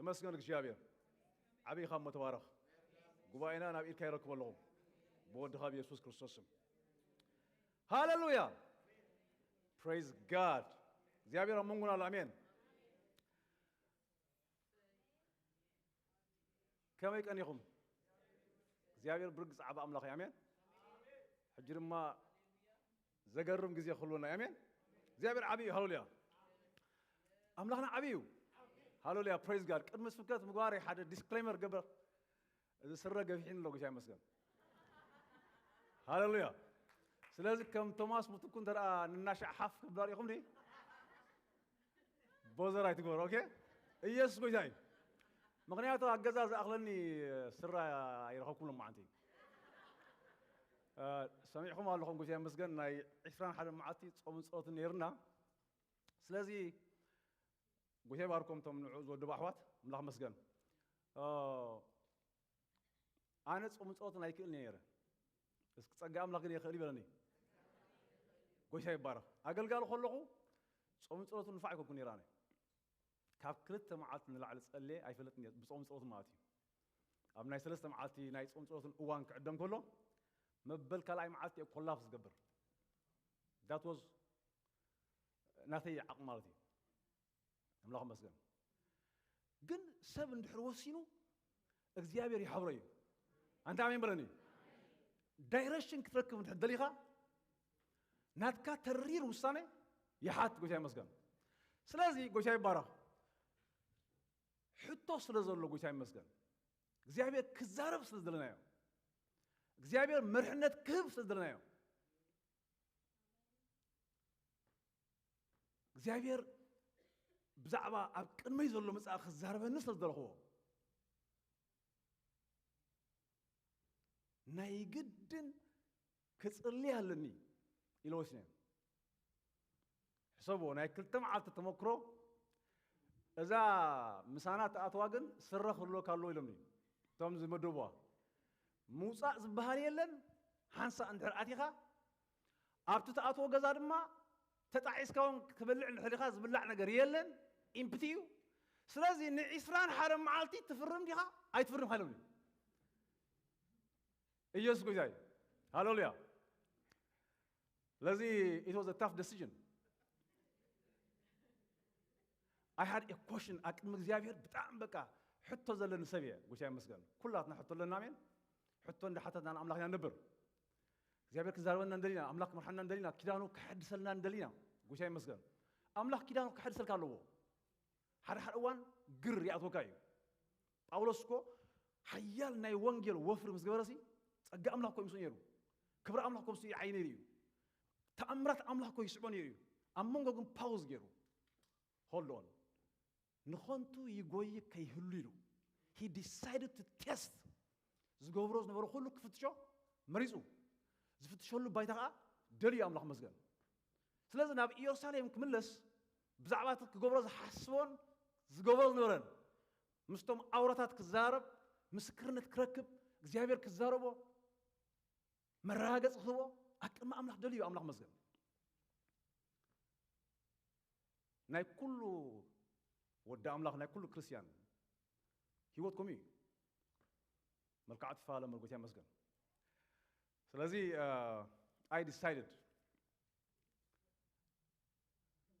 መስገን እግዚኣብሔር። ዓብይ ካብ መተባረኽ ጉባኤና ናብ ኢድካ ይረክቦ ኣለኹ ብወድኻ ብየሱስ ክርስቶስ ስም። ሃሌሉያ። Praise God። እግዚኣብሔር ኣብ መንጎና ኣሎ። ኣሜን። ከመይ ቀኒኹም? እግዚኣብሔር ብርግ ጻዕባ ኣምላኽ እዩ። ኣሜን። ሕጂ ድማ ዘገርም ግዜ ክህልወና እዩ። ኣሜን። እግዚኣብሔር ዓብይ እዩ። ሃሌሉያ። ኣምላኽና ዓብይ እዩ። ሃሌሉያ። Praise God። ቅድሚ ስብከት ምግባር ሓደ ዲስክሌመር ገበር። እዚ ስረ ገፊሕኒ ኣሎ። ጎይታ ይመስገን። ሃሌሉያ። ስለዚ ከም ቶማስ ምትኩ እንተ ደኣ ንናሻዕ ሓፍ ክብላ ርኢኹም ድዩ? ቦዘር ኣይትግበሩ። ኦኬ። ኢየሱስ ጎይታ እዩ። ምኽንያቱ ኣብ ገዛ ዝኣኽለኒ ስረ ኣይረኸብኩን ሎማዓንቲ። እ፣ ሰሚዕኹም ኣለኹም። ጎይታ ይመስገን። ናይ ዕስራን ሓደን መዓልቲ ጾምን ጸሎትን ነይርና። ስለዚ ጎይታ ይባርኮም እቶም ንዕኡ ዝወደቡ ኣሕዋት። ኣምላኽ መስገን። እ፣ ኣነ ጾምን ጸሎትን ኣይክእልን እየ ነይረ። እስኪ ጸጋ ኣምላኽ ግን የኽእል ይበለኒ። ጎይታ ይባረኽ። ኣገልጋሊ ከለኹ ጾምን ጸሎትን ንፋዕ ኣይኮንኩን ነይረ ኣነ። ካብ ክልተ መዓልቲ ንላዕሊ ጸልየ ኣይፈልጥን እየ፣ ብጾምን ጸሎትን ማለት እዩ። ኣብ ናይ ሰለስተ መዓልቲ ናይ ጾም ጸሎትን እዋን ክዕደም ከሎ፣ መበል ካልኣይ መዓልቲ እየ ኮላፕስ ዝገብር። That was ናተይ ዓቕሚ ማለት እዩ። ኣምላኽ ይመስገን። ግን ሰብ እንድሕር ወሲኑ እግዚኣብሔር ይሓብሮ እዩ። ኣንታ ኣሜን በለኒ። ዳይሬክሽን ክትረክብ እንድሕር ደሊኻ ናትካ ተሪር ውሳኔ ይሓት። ጎይታ ይመስገን። ስለዚ ጎይታ ይባረኽ። ሕቶ ስለ ዘሎ ጎይታ ይመስገን። እግዚኣብሔር ክዛረብ ስለ ዝደለናዮ፣ እግዚኣብሔር መርሕነት ክህብ ስለ ዝደለናዮ፣ እግዚኣብሔር ብዛዕባ ኣብ ቅድመይ ዘሎ መጻኢ ክዛረበኒ ስለ ዝደለኽዎ፣ ናይ ግድን ክጽሊ ኣለኒ ኢለ ወሲነ። ሕሰብዎ፣ ናይ ክልተ መዓልቲ ተመክሮ። እዛ ምሳና ትኣትዋ ግን ስረ ክህልወካ ኣለዎ ኢሎምኒ እቶም ዝመደብዋ። ምውጻእ ዝበሃል የለን። ሓንሳእ እንድሕር ኣቲኻ ኣብቲ ትኣትዎ ገዛ ድማ ተጣዒስካ እውን ክበልዕ እንድሕር ኢኻ ዝብላዕ ነገር የለን። ኢምፕቲ እዩ። ስለዚ ንዒስራን ሓደን መዓልቲ ትፍርም ዲኻ ኣይትፍርም ኢሎምኒ። ኢየሱስ ጎይታ እዩ። ሃሌሉያ። ለዚ it was a tough decision። I had a question ኣብ ቅድሚ እግዚኣብሔር ብጣዕሚ በቃ ሕቶ ዘለኒ ሰብ እየ። ጎይታ ይመስገን። ኩላትና ሕቶ ኣለና። ኣሜን። ሕቶ እንዳሓተትና ንኣምላኽና ንነብር። እግዚኣብሔር ክዛረበና እንደሊና፣ ኣምላኽ ክመርሓና እንደሊና፣ ኪዳኑ ክሐድሰልና እንደሊና። ጎይታ ይመስገን። ኣምላኽ ኪዳኑ ክሐድሰልካ ኣለዎ። ሓደ ሓደ እዋን ግር ይኣትወካ እዩ። ጳውሎስ እኮ ሓያል ናይ ወንጌል ወፍሪ ምስ ገበረሲ ጸጋ ኣምላኽ እኮ ምስኡ ነይሩ። ክብሪ ኣምላኽ እኮ ምስኡ ይዓይ ነይሩ እዩ። ተኣምራት ኣምላኽ እኮ ይስዕቦ ነይሩ እዩ። ኣብ መንጎ ግን ፓውዝ ገይሩ፣ hold on፣ ንኸንቱ ይጎይ ከይህሉ ኢሉ he decided to test። ዝገብሮ ዝነበረ ኩሉ ክፍትሾ መሪጹ። ዝፍትሸሉ ባይታ ኸኣ ደልዩ። ኣምላኽ መስገን። ስለዚ ናብ ኢየሩሳሌም ክምለስ ብዛዕባ እቲ ክገብሮ ዝሓስቦን ዝገብሮ ዝነበረን ምስቶም ኣውራታት ክዛረብ፣ ምስክርነት ክረክብ፣ እግዚኣብሔር ክዛረቦ፣ መረጋገጺ ክህቦ ኣብ ቅድሚ ኣምላኽ ደልዩ። ኣምላኽ መስገን። ናይ ኩሉ ወዲ ኣምላኽ፣ ናይ ኩሉ ክርስትያን ህይወት ከምኡ እዩ። መልክዓ ትፈላለ መርጎት እያ መስገን። ስለዚ I decided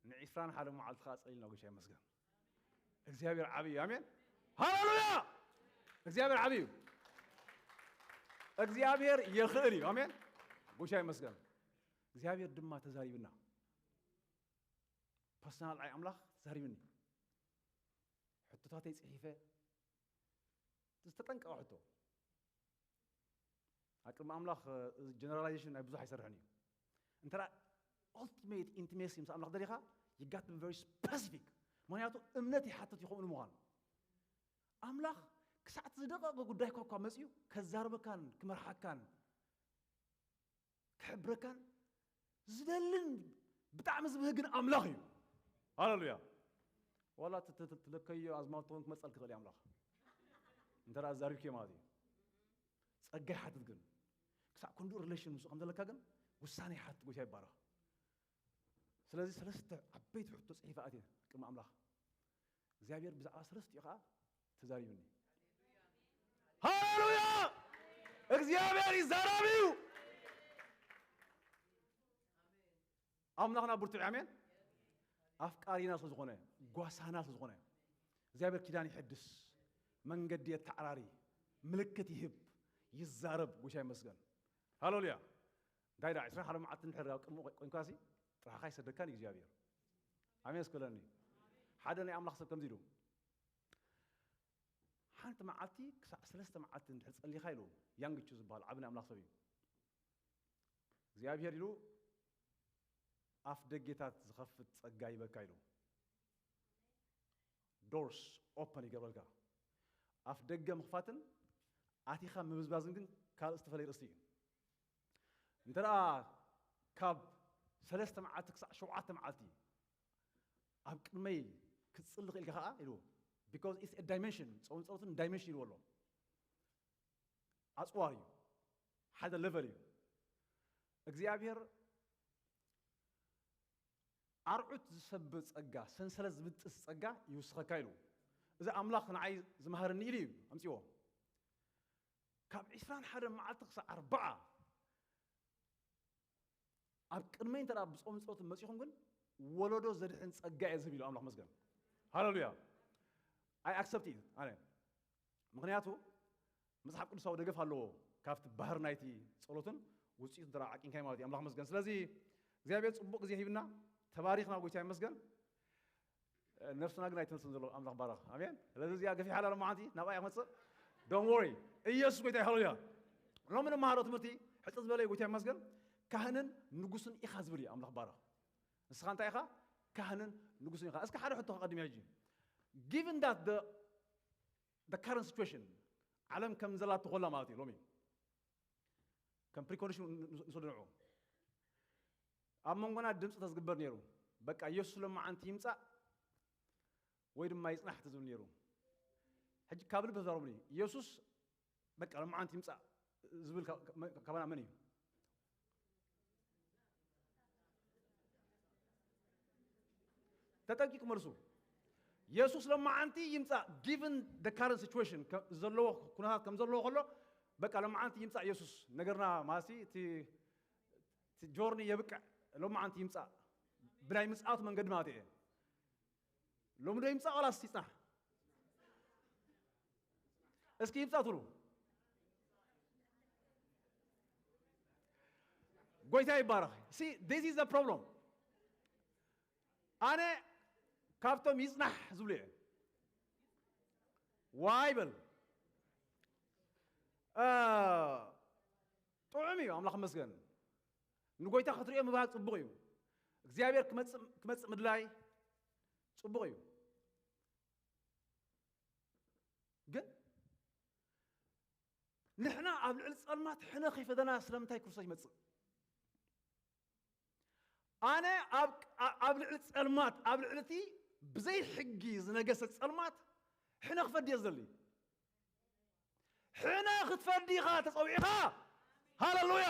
ንዒስራን ሓደ መዓልቲ ከዓ ጸሊልና ጎይታ ይመስገን። እግዚኣብሔር ዓብይ እዩ። ኣሜን። ሃሌሉያ። እግዚኣብሔር ዓብይ እዩ። እግዚኣብሔር የኽእል እዩ። ኣሜን። ጎይታ ይመስገን። እግዚኣብሔር ድማ ተዛሪብና። ፐርሰናል ኣይ ኣምላኽ ተዛሪብኒ። ሕቶታተይ ጽሒፈ ዝተጠንቀቐ ሕቶ። ኣብ ቅድሚ ኣምላኽ ጀነራላይዜሽን ናይ ብዙሕ ኣይሰርሕን እዩ። እንተ ultimate intimacy ምስ ኣምላኽ ደሊኻ you got to be very specific። ምክንያቱ እምነት ይሓትት እዩ ከምኡ ንምዃን። ኣምላኽ ክሳዕ እቲ ዝደቐቐ ጉዳይካ እኳ መፅዩ ከዛርበካን ክመርሓካን ክሕብረካን ዝደልን ብጣዕሚ ዝብህግን ኣምላኽ እዩ። ሃሌሉያ። ዋላ ትለከዮ ኣዝማልቶ እውን ክመፀል ክኽእል እዩ ኣምላኽ እንተ ደኣ ዛሪብክዮ ማለት እዩ። ጸጋ ይሓትት ግን ክሳዕ ክንዱ ሪሌሽን ምስኡ ከም ዘለካ ግን ውሳኔ ይሓትት። ጎይታ ይባረኽ። ስለዚ ሰለስተ ዓበይቲ ሕቶ ጽሒፈ ኣትየ ቅድሚ ኣምላኽ እግዚኣብሔር ብዛዕባ ሰለስቲኡ ኸዓ ተዛሪብኒ። ሃሌሉያ! እግዚኣብሔር ይዛረብ እዩ። ኣምላኽና ብርቱዕ እዩ። ኣሜን። ኣፍቃሪና ስለ ዝኾነ፣ ጓሳና ስለ ዝኾነ፣ እግዚኣብሔር ኪዳን ይሕድስ፣ መንገዲ የተዓራሪ፣ ምልክት ይህብ፣ ይዛረብ። ጎይታ ይመስገን። ሃሌሉያ። እንታይ ደኣ ዕስራን ሓደ መዓልቲ እንድሕር ኣብ ቅድሚ ቆይንካሲ፣ ጥራሕኻ ይሰደካን እግዚኣብሔር። ኣሜን እስክለኒ። ሓደ ናይ ኣምላኽ ሰብ ከምዚ ኢሉ፣ ሓንቲ መዓልቲ ክሳዕ ሰለስተ መዓልቲ እንድሕር ጸሊኻ ኢሉ፣ ያንግቹ ዝበሃል ዓቢ ናይ ኣምላኽ ሰብ እዩ። እግዚኣብሔር ኢሉ ኣፍ ደጌታት ዝኸፍት ጸጋ ይበካ ኢሉ። ዶርስ ኦፐን ይገብረልካ። ኣፍ ደገ ምኽፋትን ኣቲኻ ምብዝባዝን ግን ካልእ ዝተፈለየ ርእስቲ እዩ። እንተ ደኣ ካብ ሰለስተ መዓልቲ ክሳዕ ሸውዓተ መዓልቲ ኣብ ቅድመይ ክትጽሊ ክኢልካ ኸኣ ኢሉ፣ because it's a dimension፣ ጾም ጸሎትን ዳይሜንሽን ኢልዎ ኣሎ። ኣጽዋር እዩ፣ ሓደ ሌቨል እዩ። እግዚኣብሔር ኣርዑት ዝሰብር ጸጋ፣ ሰንሰለት ዝብጥስ ጸጋ ይውስኸካ ኢሉ። እዚ ኣምላኽ ንዓይ ዝመሃረኒ ኢሉ እዩ ኣምጺዎ። ካብ ዕስራን ሓደን መዓልቲ ክሳዕ ኣርባዓ ኣብ ቅድመይ እንተ ደኣ ብጾም ጸሎት መጺኹም ግን ወለዶ ዘድሕን ጸጋ እየ ዝህብ ኢሉ ኣምላኽ መስገን። ሃሌሉያ። ኣይ ኣክሰፕት እዩ ኣነ። ምኽንያቱ መጽሓፍ ቅዱሳዊ ደገፍ ኣለዎ። ካብቲ ባህር ናይቲ ጸሎትን ውጽኢቱ እንተ ደኣ ዓቂንካዮ ማለት እዩ። ኣምላኽ መስገን። ስለዚ እግዚኣብሔር ጽቡቕ ግዜ ሂብና፣ ተባሪኽና፣ ጎይታ ይመስገን። ነፍስና ግን ኣይትመልስን ዘሎ ኣምላኽ ባረኽ። ኣሜን። ስለዚ እዚኣ ገፊሓ ኣላ ሎማዓንቲ ናብኣ እያ ክመጽእ። Don't worry። ኢየሱስ ጎይታ እዩ። ሃሌሉያ። ሎሚ ንመሃሮ ትምህርቲ ሕጽር ዝበለ እዩ፣ ጎይታ ይመስገን። ካህንን ንጉስን ኢኻ ዝብል እዩ። ኣምላኽ ባረኽ። ንስኻ እንታይ ኢኻ? ካህንን ንጉስን ኢኻ። እስኪ ሓደ ሕቶ ከቐድም እየ ሕጂ። Given that the the current situation ዓለም ከም ዘላቶ ኮላ ማለት እዩ ሎሚ ከም ፕሪኮንዲሽን ንስወዶ ንዑ ኣብ መንጎና ድምፂ ተዝግበር ነይሩ። በቃ ኢየሱስ ለማዓንቲ ይምፃእ ወይ ድማ ይፅናሕ ተዝብል ነይሩ። ሕጂ ካብ ልቢ ተዛረቡኒ። ኢየሱስ በቃ ለማዓንቲ ይምፃእ ዝብል ካባና መን እዩ? ተጠንቂቁ መልሱ። የሱስ ለማዓንቲ ይምፃእ። Given the current situation ዘለዎ ኩነታት ከም ዘለዎ ከሎ በቃ ለማዓንቲ ይምፃእ የሱስ ነገርና ማለት እቲ ጆርኒ የብቅዕ። ለማዓንቲ ይምፃእ ብናይ ምፅኣቱ መንገዲ ማለት እየ። ሎሚ ዶ ይምፃእ ዋላስ ይፅናሕ? እስኪ ይምፃእ ትብሉ። ጎይታ ይባረኽ። See, this is the problem. ኣነ ካብቶም ይፅናሕ ዝብሉ እየ። ዋይ በል። ጥዑም እዩ። ኣምላኽ መስገን። ንጎይታ ክትሪኦ ምባል ፅቡቕ እዩ። እግዚኣብሔር ክመፅእ ምድላይ ፅቡቕ እዩ። ግን ንሕና ኣብ ልዕሊ ፀልማት ሕነ ከይፈደና ስለምንታይ ክርስቶስ ይመፅእ? ኣነ ኣብ ልዕሊ ፀልማት ኣብ ልዕሊ እቲ ብዘይ ሕጊ ዝነገሰ ፀልማት ሕነ ክፈዲ እየ ዝደሊ። ሕነ ክትፈዲ ኢኻ ተፀዊዕኻ። ሃለሉያ።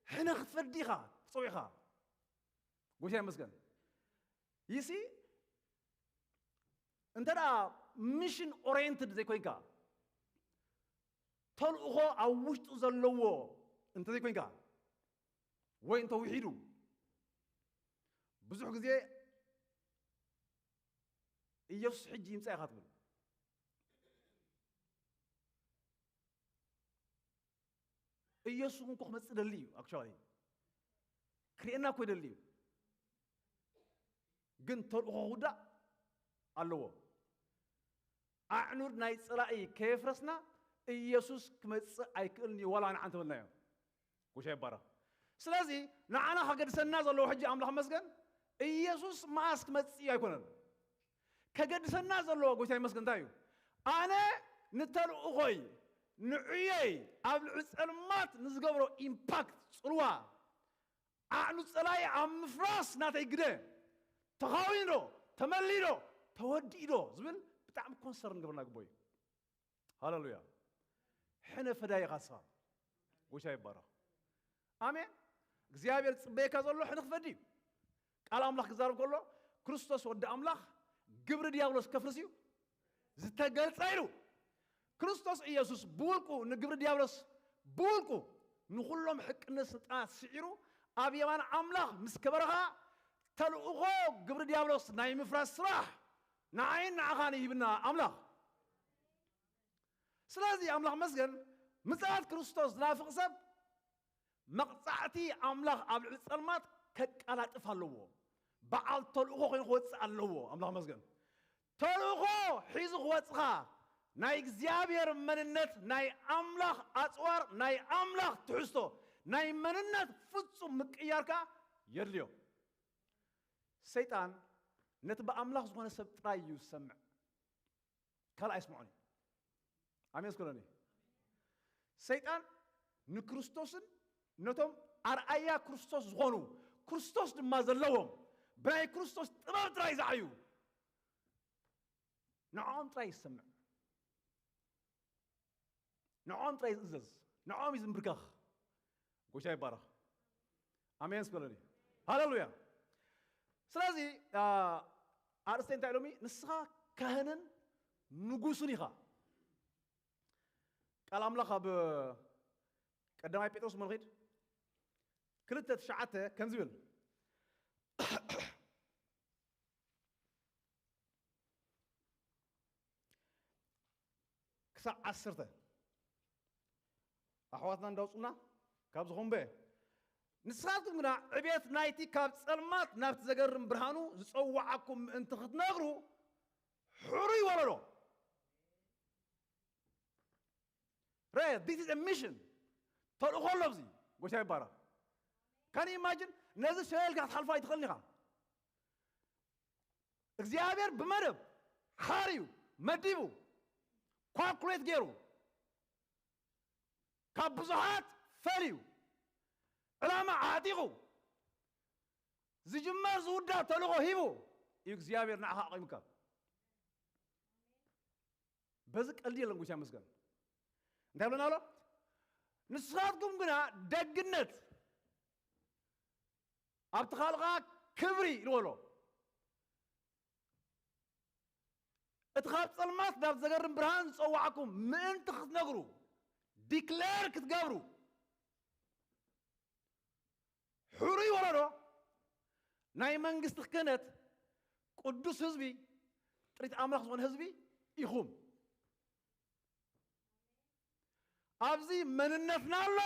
ሕነ ክትፈዲ ኢኻ ተፀዊዕኻ። ጎይታ ይመስገን። ይሲ እንተ ደኣ ሚሽን ኦሪየንትድ ዘይኮይንካ ተልእኾ ኣብ ውሽጡ ዘለዎ እንተ ዘይኮይንካ ወይ እንተ ውሒዱ ብዙሕ ግዜ ኢየሱስ ሕጂ ይምፃ ኢኻ ትብል። ኢየሱስ እውን ክመፅእ ደሊ እዩ። ኣክቹዋሊ ክርእየና እኮ ይደሊ እዩ። ግን ተልእኾ ክውዳእ ኣለዎ። ኣዕኑድ ናይ ፀላኢ ከየፍረስና ኢየሱስ ክመፅእ ኣይክእልን እዩ ዋላ ንዓ እንተበልናዮ። ጎይታ ይባረኽ። ስለዚ ንዓና ከገድሰና ዘለዎ ሕጂ ኣምላኽ መስገን ኢየሱስ መዓስ ክመፅእ እዩ ኣይኮነን። ከገድሰና ዘለዎ ጎይታ ይመስገን እንታይ እዩ? ኣነ ንተልእኾይ ንዕየይ ኣብ ልዕሊ ፀልማት ንዝገብሮ ኢምፓክት ፅልዋ ዓዕኑ ፀላኢ ኣብ ምፍራስ ናተይ ግደ ተኻዊኖ ተመሊዶ ተወዲእዶ ዝብል ብጣዕሚ ኮንሰርን ገብርና ግቦ እዩ። ሃለሉያ። ሕነ ፈዳይ ኢኻ ንስኻ። ጎይታ ይባረኽ። ኣሜን። እግዚኣብሔር ዝፅበየካ ዘሎ ሕነ ክፈዲ እዩ። ቃል ኣምላኽ ክዛረብ ከሎ ክርስቶስ ወዲ ኣምላኽ ግብሪ ዲያብሎስ ከፍርስ እዩ ዝተገልጸ ኢሉ። ክርስቶስ ኢየሱስ ብውልቁ ንግብሪ ዲያብሎስ ብውልቁ ንኹሎም ሕቅነት ስልጣናት ስዒሩ ኣብ የማን ኣምላኽ ምስ ከበረ ኸኣ ተልእኾ ግብሪ ዲያብሎስ ናይ ምፍራስ ስራሕ ንዓይን ንዓኻን ይህብና ኣምላኽ። ስለዚ ኣምላኽ መስገን ምጽኣት ክርስቶስ ዝናፍቕ ሰብ መቕጻዕቲ ኣምላኽ ኣብ ልዕሊ ጸልማት ከቀላጥፍ ኣለዎ። በዓል ተልእኾ ኮይኑ ክወጽእ ኣለዎ። ኣምላኽ መስገን። ተልእኾ ሒዙ ክወጽኻ ናይ እግዚኣብሔር መንነት፣ ናይ ኣምላኽ ኣጽዋር፣ ናይ ኣምላኽ ትሕዝቶ፣ ናይ መንነት ፍጹም ምቅያርካ የድልዮ። ሰይጣን ነቲ ብኣምላኽ ዝኾነ ሰብ ጥራይ እዩ ዝሰምዕ። ካልእ ኣይስምዖን እዩ። ኣሜን እስከ በለኒ። ሰይጣን ንክርስቶስን ነቶም ኣርኣያ ክርስቶስ ዝኾኑ፣ ክርስቶስ ድማ ዘለዎም፣ ብናይ ክርስቶስ ጥበብ ጥራይ ዝዓዩ፣ ንዕኦም ጥራይ ይሰምዕ። ንዕኦም ጥራይ ዝእዘዝ፣ ንዕኦም እዩ ዝምብርከኽ። ጎይታ ይባረኽ። ኣሜን እስከ በለኒ። ሃሌሉያ። ስለዚ፣ ኣ፣ ኣርእስተይ እንታይ ኢሎሚ? ንስኻ ካህንን ንጉስን ኢኻ። ቃል ኣምላኽ ኣብ ቀዳማይ ጴጥሮስ መልኺድ ክልተ ትሽዓተ ከምዚ ይብል። ክሳዕ ዓሰርተ ኣሕዋትና እንዳውፁና ካብ ዝኾንበ፣ ንስኻትኩም ግና ዕቤት ናይቲ ካብ ጸልማት ናብቲ ዘገርም ብርሃኑ ዝጸዋዓኩም ምእንቲ ክትነግሩ፣ ሕሩይ ወለዶ። ረ፣ this is a mission። ተልእኾ ኣሎ ኣብዚ። ጎይታ ይባረኽ። ካን ኢማጂን ነዚ ሸለልካ ክትሓልፎ ኣይትኽእልን ኢኻ። እግዚኣብሔር ብመደብ ሓርዩ መዲቡ፣ ኳልኩሌት ገይሩ፣ ካብ ብዙሓት ፈልዩ፣ ዕላማ ዓጢቑ፣ ዝጅመር ዝውዳእ ተልእኾ ሂቡ እዩ እግዚኣብሔር ንዓኻ ኣቑሙካ። በዚ ቀልዲ የለን። ጎይታ ይመስገን። እንታይ ብለና ኣሎ? ንስኻትኩም ግና ደግነት ኣብቲ ካልኻ ክብሪ ኢልዎ ኣሎ። እቲ ካብ ጸልማት ናብ ዘገርም ብርሃን ዝጸዋዕኩም ምእንቲ ክትነግሩ፣ ዲክሌር ክትገብሩ፣ ሕሩይ ወለዶ፣ ናይ መንግስቲ ክህነት፣ ቅዱስ ህዝቢ፣ ጥሪት ኣምላኽ ዝኾነ ህዝቢ ኢኹም። ኣብዚ መንነትና ኣሎ፣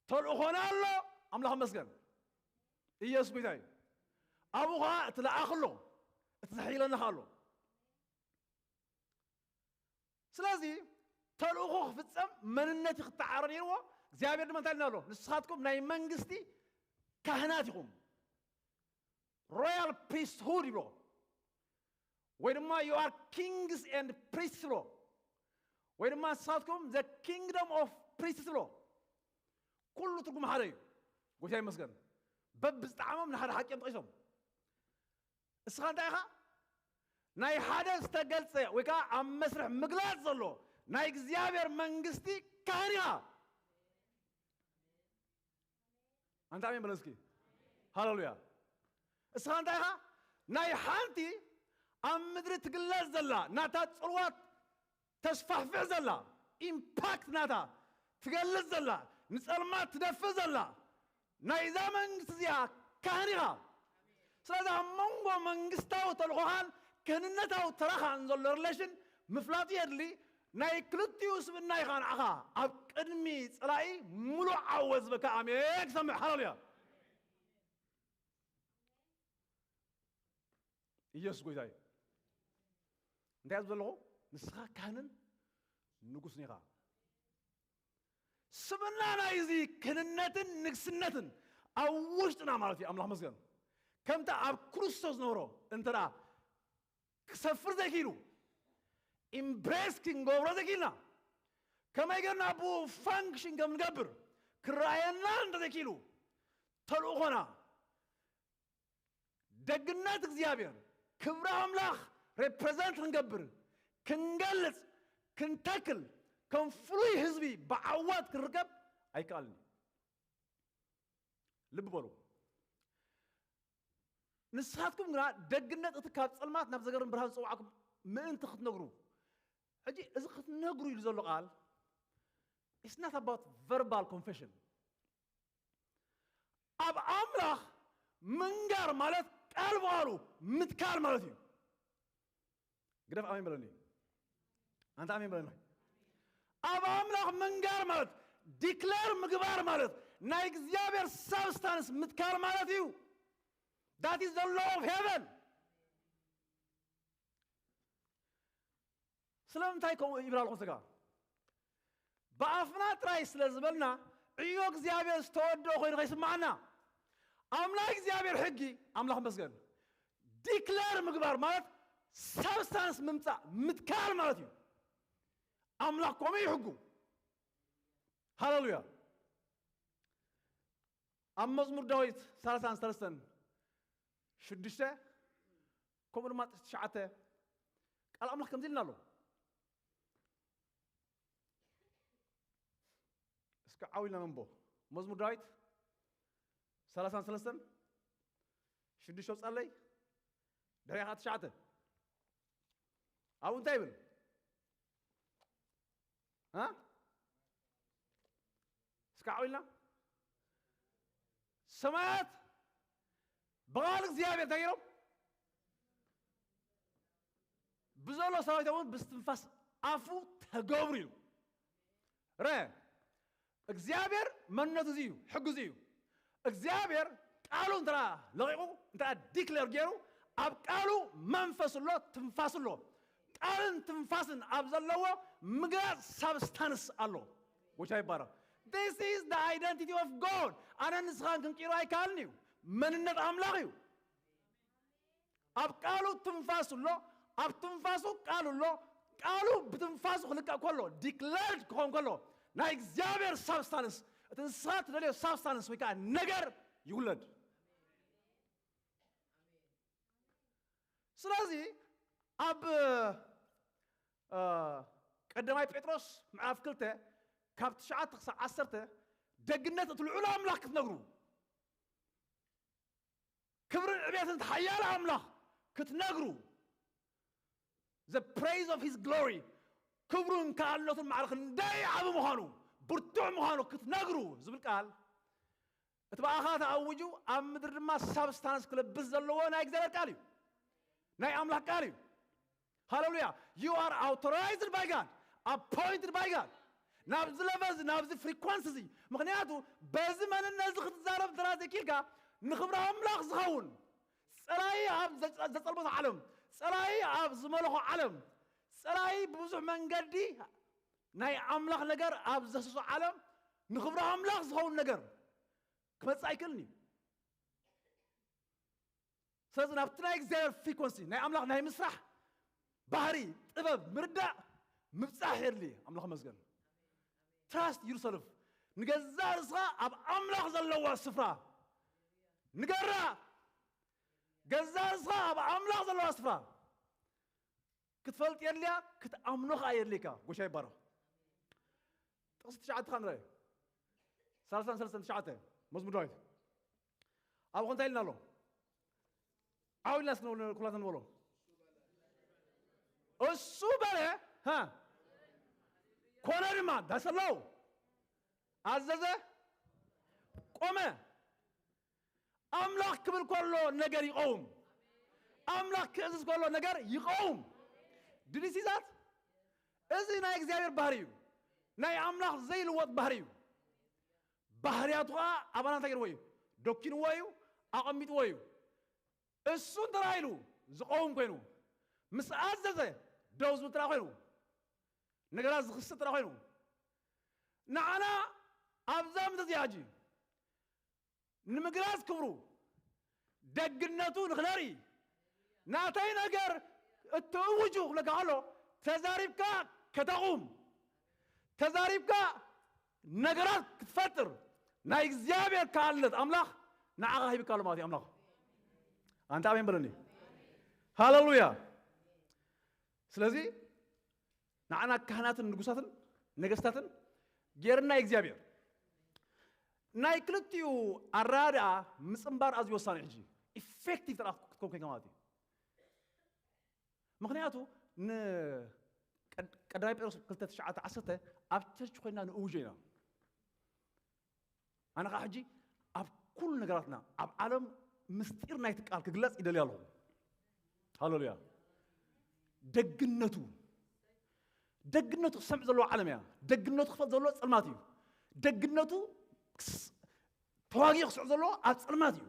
ተልእኾና ኣሎ። ኣምላኽ መስገን። ኢየሱስ ጎይታ እዩ። ኣብኡ ኸዓ እቲ ለኣኽ ኣሎ፣ እቲ ዘሕይለና ኸዓ ኣሎ። ስለዚ ተልእኾ ክፍጸም መንነት እዩ ክተዓረ ነይርዎ። እግዚኣብሔር ድማ እንታይ ኢልና ኣሎ? ንስኻትኩም ናይ መንግስቲ ካህናት ኢኹም። ሮያል ፕሪስትሁድ ይብሎ። ወይ ድማ you are kings and priests ይብሎ። ወይ ድማ ንስኻትኩም the kingdom of priests ይብሎ። ኩሉ ትርጉም ሓደ እዩ። ጎይታ ይመስገን። በብዝጠዓሞም ንሓደ ሓቂ እዮም ጠቒሶም። እስኻ እንታይ ኢኻ? ናይ ሓደ ዝተገልጸ ወይ ከዓ ኣብ መስርሕ ምግላጽ ዘሎ ናይ እግዚኣብሔር መንግስቲ ካህን ኢኻ። ኣንታ ኣሜን በለ እስኪ። ሃሌሉያ። እስኻ እንታይ ኢኻ? ናይ ሓንቲ ኣብ ምድሪ ትግለጽ ዘላ ናታ ጽልዋት ተስፋሕፍሕ ዘላ፣ ኢምፓክት ናታ ትገልጽ ዘላ፣ ንጸልማት ትደፍእ ዘላ፣ ናይዛ መንግስቲ እዚኣ ካህን ኢኻ። ስለዚ ኣብ መንጎ መንግስታዊ ተልእኾኻን ክህንነታዊ ተራኻን ዘሎ ሪሌሽን ምፍላጥ የድሊ። ናይ ክልቲኡ ስብእና ኢኻ ንዓኻ ኣብ ቅድሚ ጸላኢ ምሉእ ዓወት ዝበካ። ኣሜን ክሰምዕ። ሃሌሉያ። ኢየሱስ ጎይታ እዩ። እንታይ እያ ዘለኹ? ንስኻ ካህንን ንጉስን ኢኻ። ስብና ናይዚ ክህንነትን ንግስነትን ኣብ ውሽጥና ማለት እዩ። ኣምላኽ መስገን። ከምታ ኣብ ክርስቶስ ዝነበሮ እንተ ደኣ ክሰፍር ዘይክኢሉ፣ ኢምብሬስ ክንገብሮ ዘይክኢልና፣ ከመይ ጌርና ብኡ ፋንክሽን ከም ንገብር ክረኣየና እንተ ዘይክኢሉ፣ ተልእኾና ደግነት እግዚኣብሔር፣ ክብሪ ኣምላኽ ሬፕሬዘንት ክንገብር፣ ክንገልጽ፣ ክንተክል፣ ከም ፍሉይ ህዝቢ ብዓወት ክንርከብ ኣይከኣልን እዩ። ልቢ በሉ። ንስኻትኩም ግና ደግነት እቲ ካብ ጸልማት ናብ ዘገርም ብርሃን ዝጸውዓኩም ምእንቲ ክትነግሩ። ሕጂ እዚ ክትነግሩ ኢሉ ዘሎ ቃል፣ it's not about verbal confession። ኣብ ኣምላኽ ምንጋር ማለት ቃል ብቓሉ ምትካል ማለት እዩ። ግደፍ ኣሜን በለኒ። ኣንተ ኣሜን በለኒ። ኣብ ኣምላኽ ምንጋር ማለት፣ ዲክለር ምግባር ማለት፣ ናይ እግዚኣብሔር ሳብስታንስ ምትካል ማለት እዩ። That is the law of heaven። ስለምንታይ ከምኡ ይብል ኣለኹ ስጋ? ብኣፍና ጥራይ ስለ ዝበልና፣ ዕዮ እግዚኣብሔር ዝተወደኦ ኮይኑ ከይስማዓና። ኣብ ናይ እግዚኣብሔር ሕጊ፣ ኣምላኽ መስገን፣ ዲክለር ምግባር ማለት ሳብስታንስ ምምጻእ፣ ምትካል ማለት እዩ። ኣምላኽ ከምኡ እዩ ሕጉ። ሃሌሉያ። ኣብ መዝሙር ዳዊት ሰላሳን ሰለስተን ሽዱሽተ፣ ከምኡ ድማ ትሽዓተ፣ ቃል ኣምላኽ ከምዚ ኢልና ኣሎ። እስከ ዓው ኢልና ነንቦ። መዝሙር ዳዊት ሰላሳን ሰለስተን ሽዱሽተ ውጻለይ፣ ድሕሪኻ ትሽዓተ። ኣብኡ እንታይ ይብል? እ? እስከ ዓው ኢልና። ሰማያት ብቓል እግዚኣብሔር እንታይ ገይሮም? ብዘሎ ሰራዊት እውን ብስትንፋስ ኣፉ ተገብሩ እዩ። ረ እግዚኣብሔር መንነቱ እዚ እዩ፣ ሕጉ እዚ እዩ። እግዚኣብሔር ቃሉ እንተ ለቒቑ፣ እንተ ዲክለር ገይሩ፣ ኣብ ቃሉ መንፈስ ኣሎ፣ ትንፋስ ኣሎ። ቃልን ትንፋስን ኣብ ዘለዎ ምግላጽ ሳብስታንስ ኣሎ። ጎይታ ይባረኽ። This is the identity of God። ኣነ ንስኻን ክንቅይሮ ኣይከኣልን እዩ። መንነት ኣምላኽ እዩ። ኣብ ቃሉ ትንፋስ ኣሎ፣ ኣብ ትንፋሱ ቃሉ ኣሎ። ቃሉ ብትንፋሱ ክልቀቕ ከሎ፣ ዲክለርድ ክኸውን ከሎ፣ ናይ እግዚኣብሔር ሳብስታንስ፣ እቲ ንስኻ ትደልዮ ሳብስታንስ ወይ ከዓ ነገር ይውለድ። ስለዚ ኣብ እ፣ ቀዳማይ ጴጥሮስ ምዕራፍ ክልተ ካብ ትሽዓተ ክሳብ ዓሰርተ፣ ደግነት እቲ ልዑል ኣምላኽ ክትነግሩ፣ ክብርን ዕቤትን እቲ ሓያል ኣምላኽ ክትነግሩ፣ the praise of his glory፣ ክብሩን ከኣልነቱን ማዕረ ክንደይ ዓቢ ምዃኑ፣ ብርቱዕ ምዃኑ ክትነግሩ ዝብል ቃል፣ እቲ ብኣኻ ተኣውጁ ኣብ ምድሪ ድማ ሳብስታንስ ክለብስ ዘለዎ ናይ እግዚኣብሔር ቃል እዩ። ናይ ኣምላኽ ቃል እዩ። ሃሌሉያ። You are authorized by God, appointed by God። ናብዚ ለቨል እዚ፣ ናብዚ ፍሪኳንሲ እዚ። ምኽንያቱ በዚ መንነት እዚ ክትዛረብ እንተ ዘይኪልካ፣ ንኽብሪ ኣምላኽ ዝኸውን፣ ጸላኢ ኣብ ዘ-፣ ዘጸልመቶ ዓለም፣ ጸላኢ ኣብ ዝመለኾ ዓለም፣ ጸላኢ ብብዙሕ መንገዲ ናይ ኣምላኽ ነገር ኣብ ዘስሶ ዓለም፣ ንኽብሪ ኣምላኽ ዝኸውን ነገር ክመጽእ ኣይክእልን እዩ። ስለዚ ናብቲ ናይ እግዚኣብሔር ፍሪኮንሲ፣ ናይ ኣምላኽ ናይ ምስራሕ ባህሪ፣ ጥበብ፣ ምርዳእ፣ ምብጻሕ የድሊ። ኣምላኽ መስገን። Trust yourself። ንገዛእ ርእስኻ ኣብ ኣምላኽ ዘለዋ ስፍራ ንገራ። ገዛእ ርእስኻ ኣብ ኣምላኽ ዘለዋ ስፍራ ክትፈልጥ የድልያ፣ ክትኣምኖ ኸኣ የድልየካ። ጎይታ ይባረኽ። ጥቕሲ ትሽዓተ ኸኣ ንርኣዮ። ሰላሳን ሰለስተን ትሽዓተ፣ መዝሙር ዳዊት። ኣብኡ እንታይ ኢልና ኣሎ? ዓው ኢልና እስኪ ንበሎ፣ ኩላትና ንበሎ። እሱ በለ፣ ሃ፣ ኮነ ድማ፣ ዳሰለው፣ ኣዘዘ፣ ቆመ። ኣምላኽ ክብል ከሎ ነገር ይቐውም። ኣምላኽ ክእዝዝ ከሎ ነገር ይቐውም። Did you see that? እዚ ናይ እግዚኣብሔር ባህሪ እዩ። ናይ ኣምላኽ ዘይልወጥ ባህሪ እዩ። ባህርያቱ ኸኣ ኣባና እንታይ ገይርዎ እዩ? ደኪንዎ እዩ፣ ኣቐሚጥዎ እዩ። እሱ እንተ ኢሉ ዝቐውም ኮይኑ፣ ምስ ኣዘዘ ደው ዝብል ጥራሕ ኮይኑ፣ ነገራት ዝኽስት ጥራሕ ኮይኑ፣ ንዓና ኣብዛ ምድሪ እዚኣ ሕጂ ንምግላጽ ክብሩ፣ ደግነቱ ንኽነርኢ፣ ናተይ ነገር እትእውጁ ክብለካ ከሎ፣ ተዛሪብካ ከተቑም፣ ተዛሪብካ ነገራት ክትፈጥር፣ ናይ እግዚኣብሔር ከኣልነት ኣምላኽ ንዓኻ ሂብካ ኣሎ ማለት እዩ ኣምላኽ። ኣንታ ኣሜን በለኒ። ሃሌሉያ። ስለዚ ንዓና ካህናትን ንጉሳትን ነገስታትን ጌርና እግዚኣብሔር። ናይ ክልቲኡ ኣረዳድኣ ምጽንባር ኣዝዩ ወሳኒ እዩ። ሕጂ ኢፌክቲቭ ተረኽብኩ፣ ክትኮን ኮይንካ ማለት እዩ። ምኽንያቱ ን ቀድ- ቀዳማይ ጴጥሮስ ክልተ ትሽዓተ ዓሰርተ ኣብ ቸርች ኮይና ንእውጆ ኢና። ኣነ ከዓ ሕጂ ኣብ ኩሉ ነገራትና ኣብ ዓለም ምስጢር ናይቲ ቃል ክግለጽ ይደልያ ኣለኹ። ሃሌሉያ። ደግነቱ ደግነቱ ክሰምዕ ዘለዎ ዓለም እያ። ደግነቱ ክፈልጥ ዘለዎ ጸልማት እዩ። ደግነቱ ክስ- ተዋጊኡ ክስዕብ ዘለዎ ኣብ ጸልማት እዩ።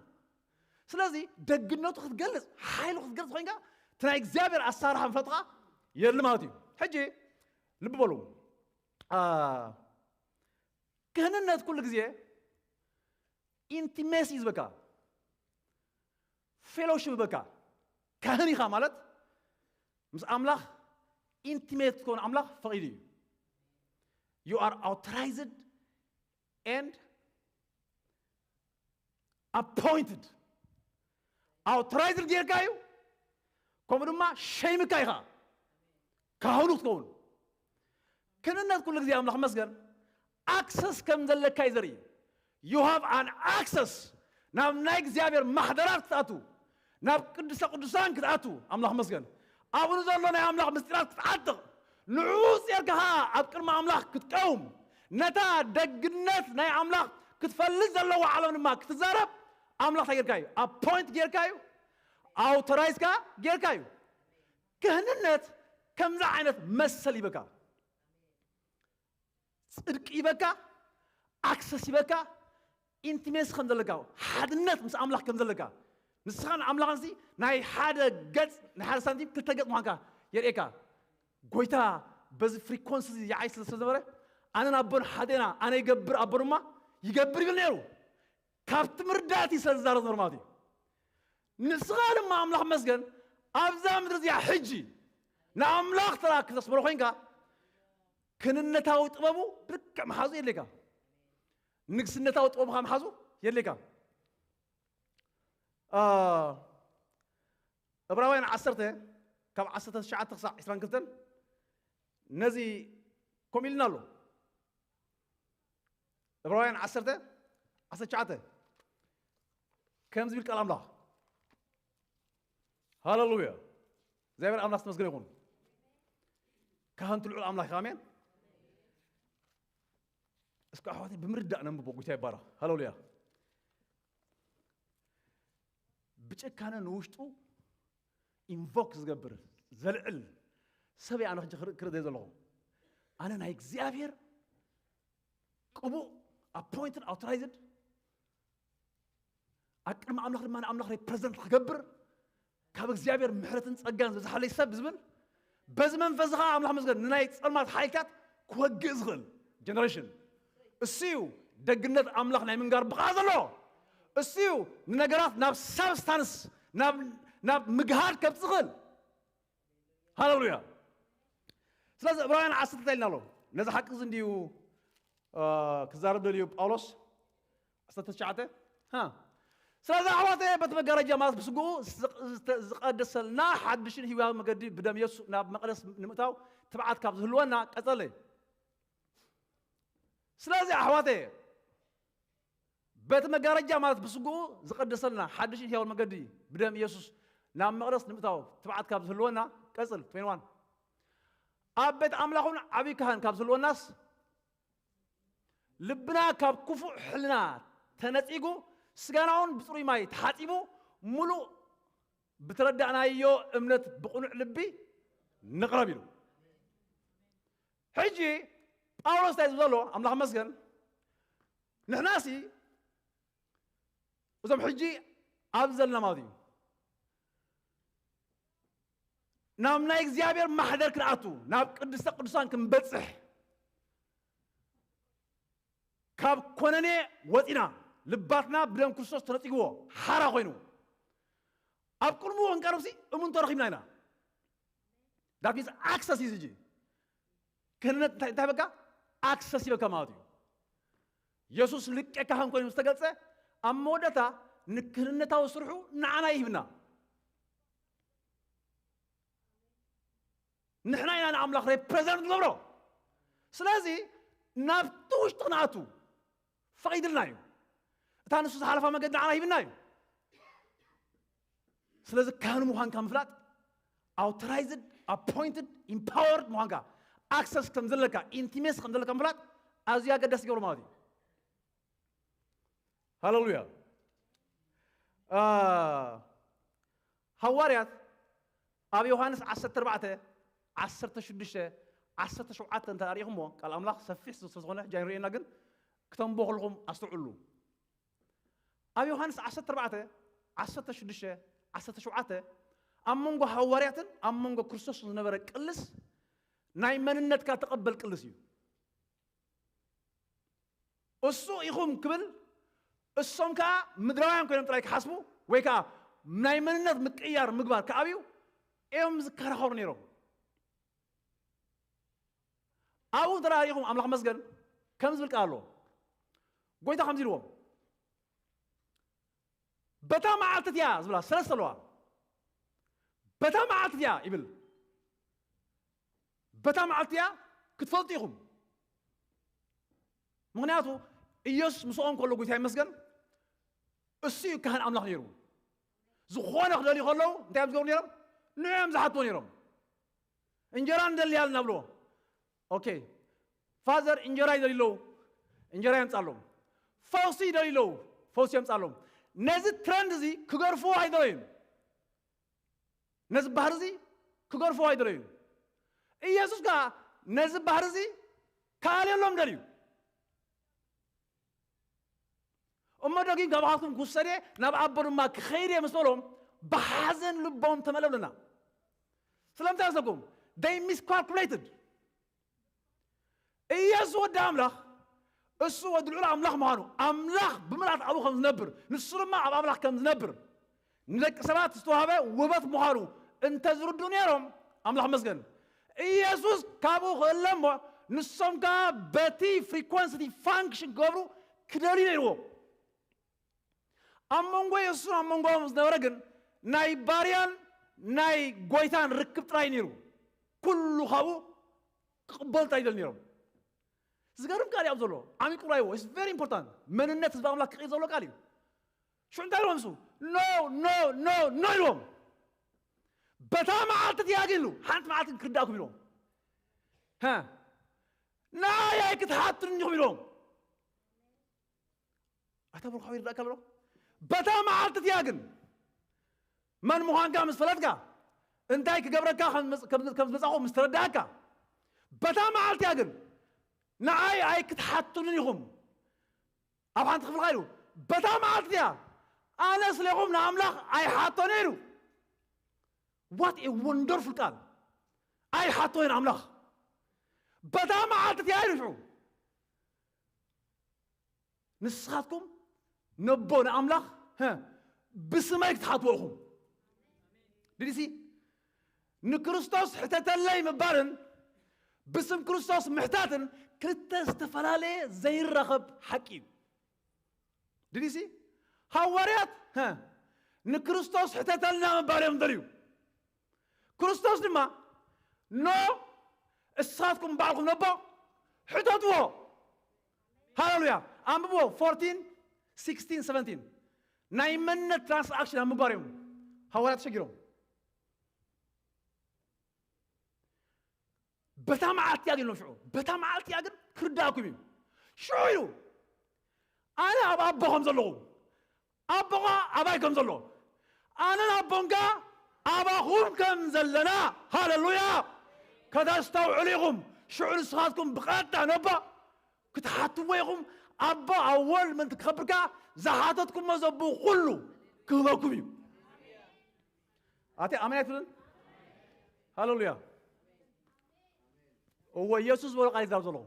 ስለዚ ደግነቱ ክትገልጽ ሓይሉ ክትገልጽ ኮይንካ እቲ ናይ እግዚኣብሔር ኣሳርሓ ምፍላጥካ የድሊ ማለት እዩ። ሕጂ ልቢ በሉ። ክህንነት ኩሉ ግዜ ኢንቲሜሲ ዝበካ፣ ፌሎሺፕ ዝበካ። ካህን ኢኻ ማለት ምስ ኣምላኽ ኢንቲሜት ክትኮን ኣምላኽ ፈቒዱ እዩ። You are authorized and appointed። ኣውቶራይዝድ ጌርካ እዩ። ከምኡ ድማ ሸይምካ ኢኻ ካህኑ ክትከውን። ክህንነት ኩሉ ግዜ ኣምላኽ መስገን ኣክሰስ ከም ዘለካ እዩ ዘርኢ። You have an access ናብ ናይ እግዚኣብሔር ማሕደራት ክትኣቱ፣ ናብ ቅዱሰ ቅዱሳን ክትኣቱ። ኣምላኽ መስገን ኣብኡ ዘሎ ናይ ኣምላኽ ምስጢራት ክትዓጥቕ፣ ንዕኡ ጼርካ ኸዓ ኣብ ቅድሚ ኣምላኽ ክትቀውም፣ ነታ ደግነት ናይ ኣምላኽ ክትፈልጥ ዘለዎ ዓለም ድማ ክትዛረብ ኣምላኽ እንታይ ጌርካ እዩ? ኣፖይንት ጌርካ እዩ። ኣውቶራይዝ ከኣ ጌርካ እዩ። ክህንነት ከምዚ ዓይነት መሰል ይበካ። ጽድቂ ይበካ፣ ኣክሰስ ይበካ፣ ኢንቲሜሲ ከም ዘለካ፣ ሓድነት ምስ ኣምላኽ ከም ዘለካ፣ ንስኻን ኣምላኽንሲ ናይ ሓደ ገጽ፣ ናይ ሓደ ሳንቲም ክልተ ገጽ ምዃንካ የርእየካ። ጎይታ በዚ ፍሪኮንሲ እዚ ይዓይ ስለ ዝነበረ ኣነን ኣቦን ሓደ ኢና፣ ኣነ ይገብር ኣቦ ድማ ይገብር ይብል ነይሩ። ካብቲ ምርዳእቲ ስለ ዝዛረብ ዝነበረ ማለት እዩ። ንስኻ ድማ ኣምላኽ መስገን ኣብዛ ምድሪ እዚኣ ሕጂ ንኣምላኽ ተራ ክተስምሮ ኮይንካ ክንነታዊ ጥበቡ ብልክዕ መሓዙ የድልየካ። ንግስነታዊ ጥበብኻ መሓዙ የድልየካ። እብራውያን ዓሰርተ ካብ ዓሰርተ ትሽዓተ ክሳዕ ዕስራን ክልተን ነዚ ከምኡ ኢልና ኣሎ። እብራውያን ዓሰርተ ዓሰርተ ትሽዓተ ከም ዝብል ቃል ኣምላኽ። ሃሌሉያ። እግዚኣብሔር ኣምላኽ ዝተመስገነ ይኹን። ካህንቱ ልዑል ኣምላኽ ኣሜን። እስከ ኣሕዋተይ ብምርዳእ ነንብቦ። ጎይታ ይባረኽ። ሃሌሉያ። ብጭካነ ንውሽጡ ኢንቮክ ዝገብር ዘልዕል ሰብ እየ ኣነ ሕጂ ክርኢ ክርኢ ዘለኹ። ኣነ ናይ እግዚኣብሔር ቅቡእ ኣፖይንትድ ኣውቶራይዝድ ኣብ ቅድሚ ኣምላኽ ድማ ንኣምላኽ ሬፕረዘንት ክገብር ካብ እግዚኣብሔር ምሕረትን ጸጋን ዝበዝሓለይ ሰብ ዝብል በዚ መንፈስ ኸዓ ኣምላኽ መስገን ንናይ ጸልማት ሓይልታት ክወግእ ዝኽእል ጀነሬሽን እሱ እዩ። ደግነት ኣምላኽ ናይ ምንጋር ብቕዓት ዘለዎ እሱ እዩ። ንነገራት ናብ ሳብስታንስ ናብ ምግሃድ ከብጽእ ዝኽእል። ሃሌሉያ። ስለዚ ዕብራውያን ዓሰርተ እንታይ ኢልና ኣሎ? ነዚ ሓቂ እዚ እንድዩ ክዛረብ ደልዩ ጳውሎስ። ዓሰርተ ትሽዓተ ስለዚ ኣሕዋተ በቲ መጋረጃ ማለት ብስግኡ ዝቀደሰልና ሓድሽን ህያው መገዲ ብደም የሱስ ናብ መቅደስ ንምእታው ትብዓት ካብ ዝህልወና ቀጸለ። ስለዚ ኣሕዋተ በቲ መጋረጃ ማለት ብስግኡ ዝቀደሰልና ሓድሽን ህያውን መገዲ ብደም ኢየሱስ ናብ መቅደስ ንምእታው ትብዓት ካብ ዝህልወና ቀጽል ትዌንቲ ዋን ኣብ ቤት ኣምላኹን ዓብዪ ካህን ካብ ዝህልወናስ ልብና ካብ ክፉእ ሕልና ተነጺጉ ስጋናውን ብጽሩይ ማይ ተሓጺቡ ምሉእ ብተረዳእናዮ እምነት ብቕኑዕ ልቢ ንቕረብ ኢሉ። ሕጂ ጳውሎስ እንታይ ዝብል ዘሎ ኣምላኽ መስገን ንሕናሲ እዞም ሕጂ ኣብ ዘለና ማለት እዩ ናብ ናይ እግዚኣብሔር ማሕደር ክንኣቱ ናብ ቅድስተ ቅዱሳን ክንበጽሕ ካብ ኮነኔ ወፂና ልባትና ብደም ክርስቶስ ተነፂግዎ ሓራ ኮይኑ ኣብ ቅድሚኡ ክንቀርብሲ እሙን ተረኺብና ኢና። ዳት ሚንስ ኣክሰስ እዩ ሕጂ ክህነት እንታይ እንታይ በካ ኣክሰስ ይበካ ማለት እዩ። የሱስ ልቄ ካህን ኮይኑ ዝተገልጸ ኣብ መወዳእታ ንክህንነታዊ ስርሑ ንዓና ይህብና። ንሕና ኢና ንኣምላኽ ሬፕሬዘንት ንገብሮ። ስለዚ ናብቲ ውሽጢ ክንኣቱ ፈቒድልና እዩ። እታ ንሱ ዝሓለፋ መገዲ ንዓና ሂብና እዩ። ስለዚ ካህን ምዃንካ ምፍላጥ፣ ኣውቶራይዝድ፣ ኣፖይንትድ፣ ኢምፓወርድ ምዃንካ፣ ኣክሰስ ከም ዘለካ፣ ኢንቲሜሲ ከም ዘለካ ምፍላጥ ኣዝዩ ኣገዳሲ ይገብሮ ማለት እዩ። ሃሌሉያ። ሃዋርያት ኣብ ዮሃንስ ዓሰርተ ኣርባዕተ፣ ዓሰርተ ሽዱሽተ፣ ዓሰርተ ሸውዓተ እንተ ኣሪእኹሞ፣ ቃል ኣምላኽ ሰፊሕ ስለዝኾነ ሕጂ ኣይንርእየና፣ ግን ክተንብቦ ከለኹም ኣስተውዕሉ። ኣብ ዮሃንስ ዓሰርተ ኣርባዕተ፣ ዓሰርተ ሽዱሽተ፣ ዓሰርተ ሸውዓተ፣ ኣብ መንጎ ሃዋርያትን ኣብ መንጎ ክርስቶስ ዝነበረ ቅልስ፣ ናይ መንነትካ ተቐበል ቅልስ እዩ። እሱ ኢኹም ክብል፣ እሶም ከኣ ምድራውያን ኮይኖም ጥራይ ክሓስቡ፣ ወይ ከኣ ናይ መንነት ምቅያር ምግባር ክኣብዩ እዮም ዝከራኸሩ ነይሮም። ኣብኡ እንተ ርኢኹም፣ ኣምላኽ መስገን ከም ዝብል ቃል ኣሎ። ጎይታ ከምዚ ኢልዎም፣ በታ መዓልቲ እቲኣ ዝብላ ሰለስተ ኣለዋ። በታ መዓልቲ እቲኣ ይብል። በታ መዓልቲ እቲኣ ክትፈልጡ ኢኹም። ምኽንያቱ ኢየሱስ ምስኦም ከሎ፣ ጎይታ ይመስገን፣ እሱ እዩ ካህን ኣምላኽ ነይሩ። ዝኾነ ክደልዩ ከለዉ እንታይ እዮም ዝገብሩ ነይሮም? ንዕኦም ዝሓትዎ ነይሮም። እንጀራ ንደሊ ኣለና ብሎ። ኦኬ፣ ፋዘር እንጀራ ይደልዩ ኣለዉ፣ እንጀራ የምጻሎም። ፈውሲ ይደልዩ ኣለዉ፣ ፈውሲ የምጻሎም። ነዚ ትረንድ እዚ ክገርፍዎ ኣይደለዩን። ነዚ ባህሪ እዚ ክገርፍዎ ኣይደለዩን። ኢየሱስ ከኣ ነዚ ባህሪ እዚ ከኣልየሎም ደልዩ። እሞ ደጊም ካባኻትኩም ክውሰድ እየ፣ ናብ ኣቦ ድማ ክኸይድ እየ ምስ በሎም፣ ብሓዘን ልቦም ተመልኦም ኣለና። ስለምንታይ መስለኩም? They miscalculated። ኢየሱስ ወዲ ኣምላኽ፣ እሱ ወዲ ልዑል ኣምላኽ ምዃኑ፣ ኣምላኽ ብምልኣት ኣብኡ ከም ዝነብር፣ ንሱ ድማ ኣብ ኣምላኽ ከም ዝነብር፣ ንደቂ ሰባት ዝተዋህበ ውበት ምዃኑ እንተ ዝርድኡ ነይሮም፣ ኣምላኽ መስገን። ኢየሱስ ካብኡ ክእለ እሞ፣ ንሶም ከኣ በቲ ፍሪኮንሲ እቲ ፋንክሽን ክገብሩ ክደልዩ ነይርዎም። ኣብ መንጎ የሱስን ኣብ መንጎኦም ዝነበረ ግን ናይ ባርያን ናይ ጎይታን ርክብ ጥራይ ነይሩ። ኩሉ ካብኡ ክቕበሉ ጥራይ ይደል ነይሮም። ዝገርም ቃል እዩ ኣብ ዘሎ። ዓሚቁ ራይዎ። It's very important። መንነት ህዝቢ ኣምላኽ ክቕይር ዘሎ ቃል እዩ። ሽዑ እንታይ ኢልዎም ንሱ? ኖ፣ ኖ፣ ኖ፣ ኖ ኢልዎም። በታ መዓልቲ እቲኣ ግን ኢሉ፣ ሓንቲ መዓልቲ ግን ክርዳእኩም ኢልዎም። ሃ፣ ንዓይ ኣይክትሓቱኒ ኢኹም ኢልዎም። ኣታ ብሩኻዊ ይርዳእካ ኣሎ። በታ መዓልቲ እቲኣ ግን መን ምዃንካ ምስ ፈለጥካ፣ እንታይ ክገብረካ ከም ዝመጽ-፣ ከም፣ ከም ዝመጻኹ ምስ ተረዳእካ፣ በታ መዓልቲ እቲኣ ግን ንዓይ ኣይክትሓቱንን ኢኹም። ኣብ ሓንቲ ክፍልካ ኢሉ፣ በታ መዓልቲ እቲኣ ኣነ ስሌኹም ንኣምላኽ ኣይሓቶን ኢሉ። What a wonderful ቃል። ኣይሓቶን ኣምላኽ። በታ መዓልቲ እቲኣ ኢሉ ሽዑ ንስኻትኩም ነቦ ንኣምላኽ፣ ሀ፣ ብስመይ ክትሓትዎ ኢኹም። ድዲሲ ንክርስቶስ ሕተተለይ ምባልን ብስም ክርስቶስ ምሕታትን ክልተ ዝተፈላለየ ዘይራኸብ ሓቂ እዩ። ድዲሲ ሃዋርያት፣ ሀ፣ ንክርስቶስ ሕተተልና ምባል እዮም ደልዩ። ክርስቶስ ድማ፣ ኖ፣ እስኻትኩም ባዕልኩም ነቦ ሕተትዎ። ሃሌሉያ። ኣንብብዎ፣ ፎርቲን፣ ሲክስቲን፣ ሰቨንቲን። ናይ መንነት ትራንስኣክሽን ኣብ ምግባር እዮም ሃዋርያት ተሸጊሮም። በታ መዓልቲ እያ ግን ኢሎም ሽዑ፣ በታ መዓልቲ እያ ግን ክርዳእኩም እዩ። ሽዑ ኢሉ፣ ኣነ ኣብ ኣቦ ከም ዘለኹ፣ ኣቦኻ ኣባይ ከም ዘሎ፣ ኣነን ኣቦን ከኣ ኣባኹም ከም ዘለና፣ ሃሌሉያ፣ ከተስተውዕሉ ኢኹም። ሽዑ ንስኻትኩም ብቐጥታ ነቦ ክትሓትዎ ኢኹም። ኣቦ ኣብ ወልድ ምእንቲ ክኸብር ከኣ ዝሓተትኩሞ ዘቦ ኩሉ ክህበኩም እዩ። ኣቲ ኣሜን ኣይትብልን? ሃሌሉያ። እወ፣ ኢየሱስ ዝበሎ ቃል ይዛረብ ዘለኹ።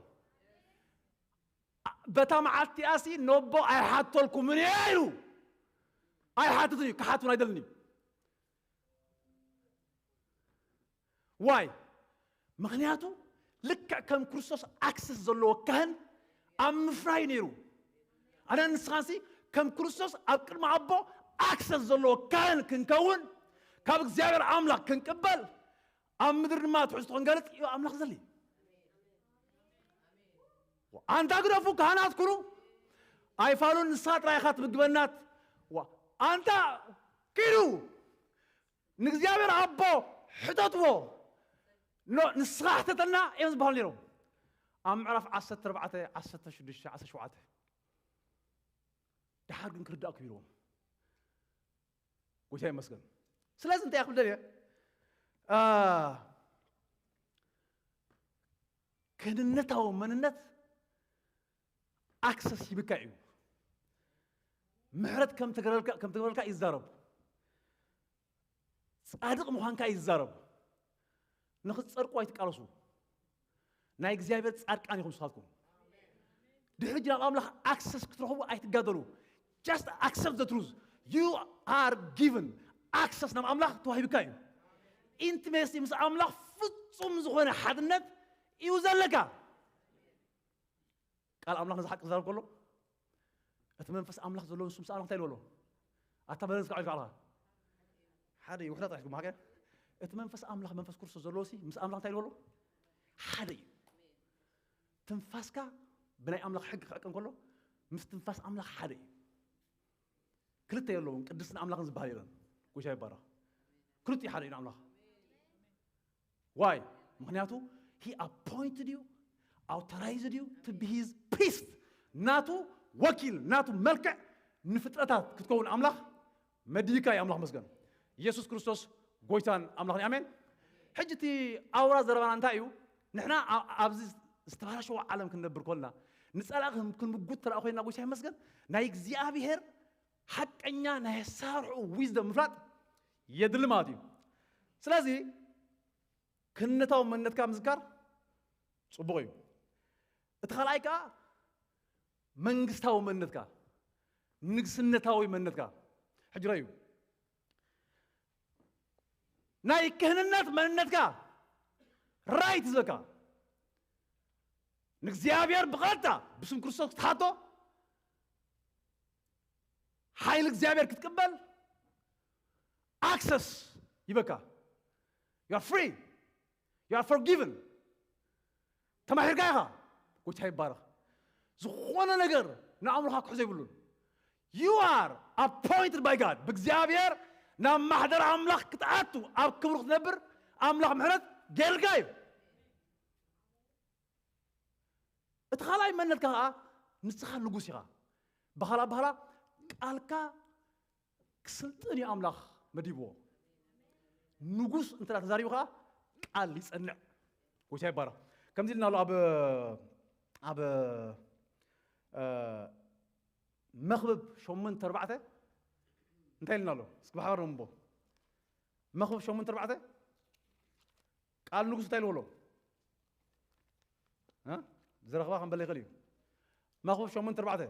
በታ መዓልቲ እቲኣሲ ነቦ ኣይሓተልኩምን እየ ኢሉ። ኣይሓትትን እዩ፣ ክሓትውን ኣይደልን እዩ። ዋይ? ምኽንያቱ ልክዕ ከም ክርስቶስ ኣክሰስ ዘለዎ ካህን ኣብ ምፍራይ ነይሩ። ኣነ ንስኻንሲ ከም ክርስቶስ ኣብ ቅድሚ ኣቦ ኣክሰስ ዘለዎ ካህን ክንከውን፣ ካብ እግዚኣብሔር ኣምላኽ ክንቅበል፣ ኣብ ምድሪ ድማ ትሕዝቶ ክንገልጽ እዩ ኣምላኽ ዘሊ። ኣንታ ግደፉ፣ ካህናት ኩኑ፣ ኣይፋሉን፣ ንስኻ ጥራይ ኢኻ ትምግበናት። ዋ፣ ኣንታ ኪዱ፣ ንእግዚኣብሔር ኣቦ ሕተትዎ። ኖ ንስኻ ሕተተልና እዮም ዝበሃሉ ነይሮም። ኣብ ምዕራፍ ዓሰርተ ኣርባዕተ፣ ዓሰርተ ሽዱሽተ፣ ዓሰርተ ሸውዓተ ደሓር ግን ክርዳእ ክቢርዎም። ጎይታ ይመስገን። ስለዚ እንታይ ክብል ደልየ ክህንነታዊ መንነት ኣክሰስ ሂብካ እዩ። ምሕረት ከም ተገረልካ ከም ተገበልካ ይዛረብ። ጻድቕ ምዃንካ ይዛረብ። ንኽትጸድቁ ኣይትቃለሱ። ናይ እግዚኣብሔር ጻድቃን ኢኹም ንስኻትኩም። ድሕሪ ሕጂ ናብ ኣምላኽ ኣክሰስ ክትረኽቡ ኣይትጋደሉ። Just accept the truth. You are given access ናብ ኣምላኽ ተዋሂብካ እዩ። ኢንቲሜሲ ምስ ኣምላኽ ፍጹም ዝኾነ ሓድነት እዩ ዘለካ። ቃል ኣምላኽ ነዚ ሓቂ ክዛረብ ከሎ እቲ መንፈስ ኣምላኽ ዘለዎ ንሱ ምስ ኣምላኽ እንታይ ዝበሎ ኣታ በለንስ ካብ ኢልካ ሓደ እዩ ውሕዳ ጥራሕ ትግምሓከ እቲ መንፈስ ኣምላኽ መንፈስ ክርስቶስ ዘለዎ ሲ ምስ ኣምላኽ እንታይ ዝበሎ ሓደ እዩ። ትንፋስካ ብናይ ኣምላኽ ሕጊ ክዕቀን ከሎ ምስ ትንፋስ ኣምላኽ ሓደ እዩ። ክልተ የለውን። ቅድስትን ኣምላኽን ዝበሃል የለን። ጎይታ ይባረኽ። ክልቲኡ ሓደ እዩ ንኣምላኽ። ዋይ ምክንያቱ he appointed you, authorized you to be his priest. ናቱ ወኪል ናቱ መልክዕ ንፍጥረታት ክትከውን ኣምላኽ መድይካ እዩ። ኣምላኽ መስገን። ኢየሱስ ክርስቶስ ጎይታን ኣምላኽን። ኣሜን። ሕጂ እቲ ኣውራ ዘረባና እንታይ እዩ? ንሕና ኣ- ኣብዚ ዝተባላሸወ ዓለም ክንነብር ኮልና ንጸላእ ክን- ክንምጉት ተረኣ ኮይና ጎይታ ይመስገን። ናይ እግዚኣብሔር ሓቀኛ ናይ ኣሰራርሕኡ ዊዝደም ምፍላጥ የድሊ ማለት እዩ። ስለዚ ክህነታዊ መንነትካ ምዝካር ጽቡቕ እዩ። እቲ ካልኣይ ከዓ መንግስታዊ መንነትካ፣ ንግስነታዊ መንነትካ። ሕጂ ረዩ ናይ ክህንነት መንነትካ ራይት ዝበካ ንእግዚኣብሔር ብቐጥታ ብስም ክርስቶስ ክትሓቶ ሓይሊ እግዚኣብሔር ክትቅበል ኣክሰስ ይበካ። You are free. You are forgiven. ተማሂርካ ኢኻ። ጎይታ ይባረኽ። ዝኾነ ነገር ንኣእምሮኻ ክሕዞ ይብሉን። You are appointed by God. ብእግዚኣብሔር ናብ ማሕደር ኣምላኽ ክትኣቱ ኣብ ክብሩ ክትነብር ኣምላኽ ምሕረት ጌርልካ እዩ። እቲ ካልኣይ መንነትካ ከዓ ንስኻ ንጉስ ኢኻ። ባህላ ባህላ ቃልካ ክስልጥን እዩ ኣምላኽ መዲብዎ። ንጉስ እንተ ተዛሪቡ ከዓ ቃል ይጸንዕ። ጎይታ ይባረኽ። ከምዚ ኢልና ኣሎ ኣብ ኣብ እ፣ መኽብብ ሸሞንተ ኣርባዕተ እንታይ ኢልና ኣሎ? እስኪ ብሓባር ነንብቦ። መኽብብ ሸሞንተ ኣርባዕተ ቃል ንጉስ እንታይ ኢልዎ ኣሎ? እ? ዝረኽባ ከም በለ ይኽእል እዩ። መኽብብ ሸሞንተ ኣርባዕተ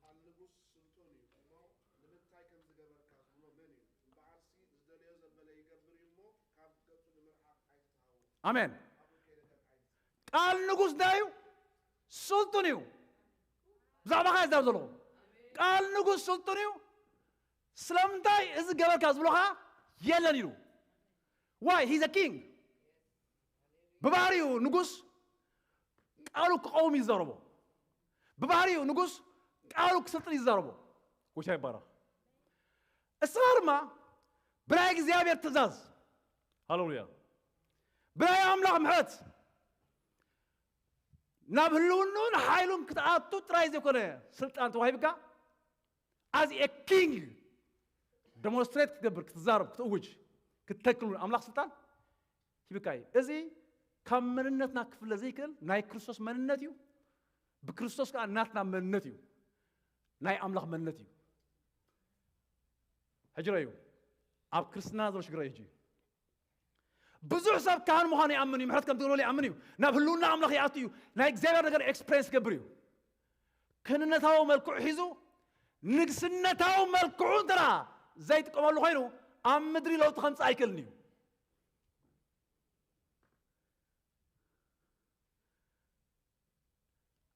ቃል ንጉስ ስልጡን እዩ እሞ ንምንታይ ከምዚ ገበርካ ዝብሎ መን እዩ? እምበኣርሲ ዝደለዮ ዘበለ ይገብር እዩ እሞ ካብ ገጹ ንምርሓቕ ኣይትትሃወኽ። ኣሜን። ኣብኡ ከይደ እንታይ ቃል ንጉስ እንታይ እዩ? ስልጡን እዩ። ብዛዕባ ኸ ይዛረብ ዘለኹ ቃል ንጉስ ስልጡን እዩ። ስለምንታይ እዚ ገበርካ ዝብሎ ኸዓ የለን ኢሉ። Why? He's a king. ብባህሪኡ ንጉስ ቃሉ ክቐውም እዩ ዝዛረቦ። ብባህሪኡ ንጉስ ቃሉ ክስልጥን እዩ ዝዛረቦ። ጎይታ ይባረኽ። እስኻ ድማ ብናይ እግዚኣብሔር ትእዛዝ፣ ሃሌሉያ፣ ብናይ ኣምላኽ ምሕረት ናብ ህልውንኡን ሓይሉን ክትኣቱ ጥራይ ዘይኮነ ስልጣን ተዋሂብካ፣ as a king demonstrate ክትገብር፣ ክትዛረብ፣ ክትእውጅ፣ ክትተክል እውን ኣምላኽ ስልጣን ሂብካ እዩ። እዚ ካብ መንነትና ክፍለ ዘይክእል ናይ ክርስቶስ መንነት እዩ። ብክርስቶስ ከዓ ናትና መንነት እዩ። ናይ ኣምላኽ መንነት እዩ። ሕጂ ረዩ ኣብ ክርስትና ዘሎ ሽግር እዩ። ሕጂ ብዙሕ ሰብ ካህን ምዃኑ ይኣምን እዩ፣ ምሕረት ከም ትገብረሉ ይኣምን እዩ፣ ናብ ህልውና ኣምላኽ ይኣቱ እዩ፣ ናይ እግዚኣብሔር ነገር ኤክስፕሬንስ ይገብር እዩ። ክህንነታዊ መልክዑ ሒዙ ንግስነታዊ መልክዑ እንተ ደኣ ዘይጥቀመሉ ኮይኑ ኣብ ምድሪ ለውጢ ከምፅእ ኣይክእልን እዩ።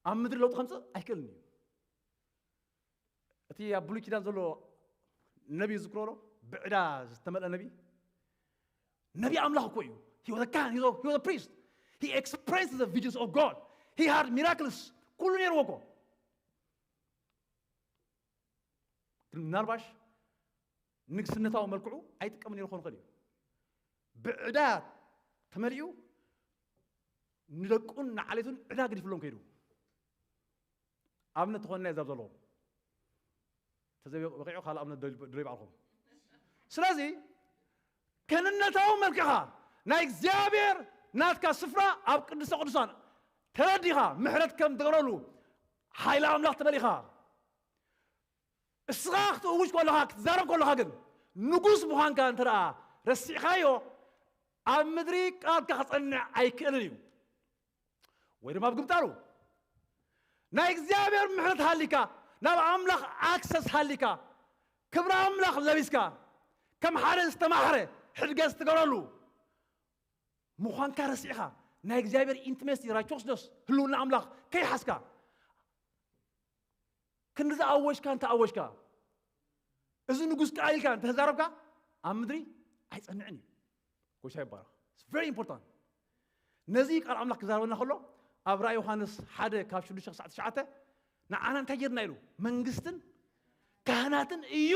ኣብ ምድሪ ለውጢ ከምፅእ ኣይክእልን እዩ። እቲ ኣብ ብሉይ ኪዳን ዘሎ ነቢ ዝክሮ ዶ ብዕዳ ዝተመልአ ነቢ ነቢ ኣምላኽ እኮ እዩ። He was a ካህን, he was a priest. He experienced the visions of God. He had miracles. ኩሉ ነይርዎ እኮ። ግን ምናልባሽ ንግስነታዊ መልክዑ ኣይጥቀምን ነይሩ ክኾን ይኽእል እዩ። ብዕዳ ተመሊኡ ንደቁን ንዓሌቱን ዕዳ ገዲፍሎም ከይዱ። ኣብነት ትኾንና እዛ ዘለኹም። ተዘይበቂዑ ካልእ ኣብነት ደልዩ ባዕልኹም። ስለዚ ክህንነታዊ መልክዕኻ ናይ እግዚኣብሔር ናትካ ስፍራ ኣብ ቅድስተ ቅዱሳን ተረዲኻ ምሕረት ከም ትገብረሉ ሓይሊ ኣምላኽ ተመሊኻ እስኻ ክትእውጅ ከለኻ ክትዛረብ ከለኻ ግን ንጉስ ምዃንካ እንተ ደኣ ረሲዕኻዮ ኣብ ምድሪ ቃልካ ክጸንዕ ኣይክእልን እዩ። ወይ ድማ ኣብ ግምጣሉ ናይ እግዚኣብሔር ምሕረት ሃሊካ ናብ ኣምላኽ ኣክሰስ ሃሊካ ክብሪ ኣምላኽ ለቢስካ ከም ሓደ ዝተማሕረ ሕድገ ዝትገረሉ ምዃንካ ረሲዕኻ ናይ እግዚኣብሔር ኢንቲሜሲ ራይቸስነስ ህልውና ኣምላኽ ከይሓዝካ ክንዲ ዝኣወጅካ እንተ ኣወጅካ እዚ ንጉስ ቃል ኢልካ እንተተዛረብካ ኣብ ምድሪ ኣይጸንዕን እዩ። ጎይታ ይባረኽ። It's very important። ነዚ ቃል ኣምላኽ ክዛረበና ከሎ ኣብ ራእይ ዮሃንስ ሓደ ካብ ሽዱሽተ ክሳዕ ትሽዓተ ንዓና እንታይ ጌርና ኢሉ መንግስትን ካህናትን እዩ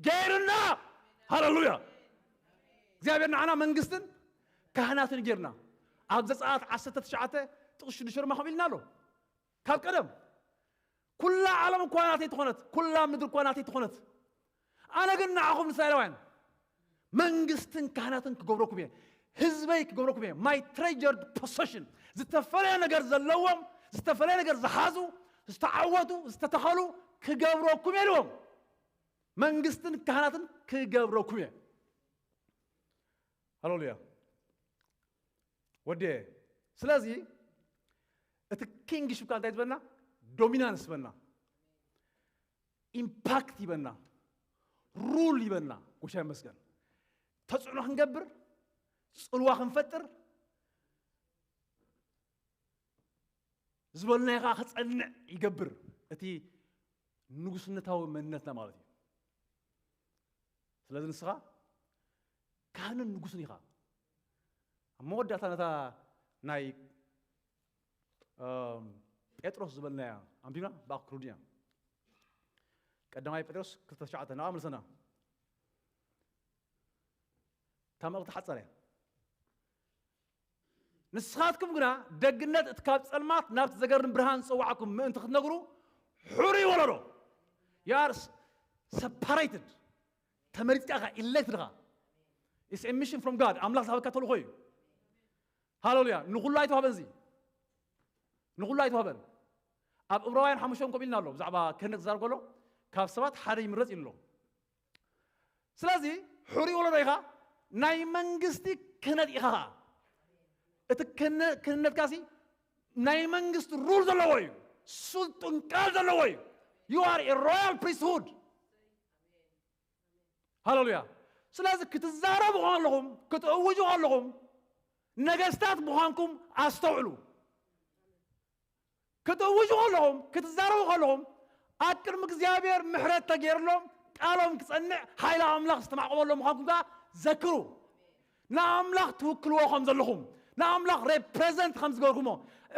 ገይርና። ሃሌሉያ። እግዚኣብሔር ንዓና መንግስትን ካህናትን ጌርና። ኣብ ዘጸኣት ዓሰርተ ትሽዓተ ጥቕሲ ሽዱሽተ ድማ ከምኡ ኢልና ኣሎ። ካብ ቀደም ኩላ ዓለም እኳ ናተይ ትኾነት፣ ኩላ ምድሪ እኳ ናተይ ትኾነት፣ ኣነ ግን ንዓኹም ንእስራኤላውያን መንግስትን ካህናትን ክገብረኩም እየ፣ ህዝበይ ክገብረኩም እየ። My treasured possession፣ ዝተፈለየ ነገር ዘለዎም፣ ዝተፈለየ ነገር ዝሓዙ፣ ዝተዓወቱ፣ ዝተተኸሉ ክገብረኩም እየ ኢልዎም። መንግስትን ካህናትን ክገብረኩም እየ። ሃሌሉያ። ወዲ ስለዚ እቲ ኪንግሽፕካ እንታይ ዝበና ዶሚናንስ ዝበና ኢምፓክት ይበና ሩል ይበና። ጎይታ ይመስገን። ተጽዕኖ ክንገብር ጽልዋ ክንፈጥር ዝበልናዮ ከዓ ክጸንዕ ይገብር። እቲ ንጉስነታዊ መንነትና ማለት እዩ። ስለዚ ንስኻ ካህንን ንጉስን ኢኻ። ኣብ መወዳእታ ነታ ናይ ጴጥሮስ ዝበልናያ ኣንቢብና ብኣክሩድያ ቀዳማይ ጴጥሮስ ክልተ ትሽዓተ ናብኣ መልሰና። እታ መልእኽቲ ሓጻር እያ። ንስኻትኩም ግና ደግነት እቲ ካብ ጸልማት ናብቲ ዘገርም ብርሃን ዝጸዋዕኩም ምእንቲ ክትነግሩ ሕሩይ ወለዶ። You are separated። ተመሪጽካ ኢኻ፣ ኢሌክትድ ኢኻ። It's a mission from God። ኣምላኽ ዝሃበካ ተልእኾ እዩ። ሃሌሉያ። ንኹሉ ኣይተዋህበን እዚ። ንኹሉ ኣይተዋህበን። ኣብ እብራውያን ሓሙሽተ ከምኡ ኢልና ኣሎ። ብዛዕባ ክህነት ክዛረብ ከሎ ካብ ሰባት ሓደ ይምረጽ ኢሉ ኣሎ። ስለዚ ሕሩይ ወለዶ ኢኻ፣ ናይ መንግስቲ ክህነት ኢኻ ኸዓ። እቲ ክህነ- ክህነትካ ሲ ናይ መንግስቲ ሩል ዘለዎ እዩ። ስልጡን ቃል ዘለዎ እዩ። You are a royal priesthood። ሃሌሉያ። ስለዚ ክትዛረቡ ከለኹም ክትእውጁ ከለኹም ነገስታት ምዃንኩም ኣስተውዕሉ። ክትእውጁ ከለኹም ክትዛረቡ ከለኹም ኣብ ቅድሚ እግዚኣብሔር ምሕረት ተገይርሎም ቃሎም ክጸንዕ ሓይሊ ኣምላኽ ዝተማዕቆበሎም ምዃንኩም ከኣ ዘክሩ። ንኣምላኽ ትውክልዎ ከም ዘለኹም ንኣምላኽ ሬፕሬዘንት ከም ዝገበርኩሞ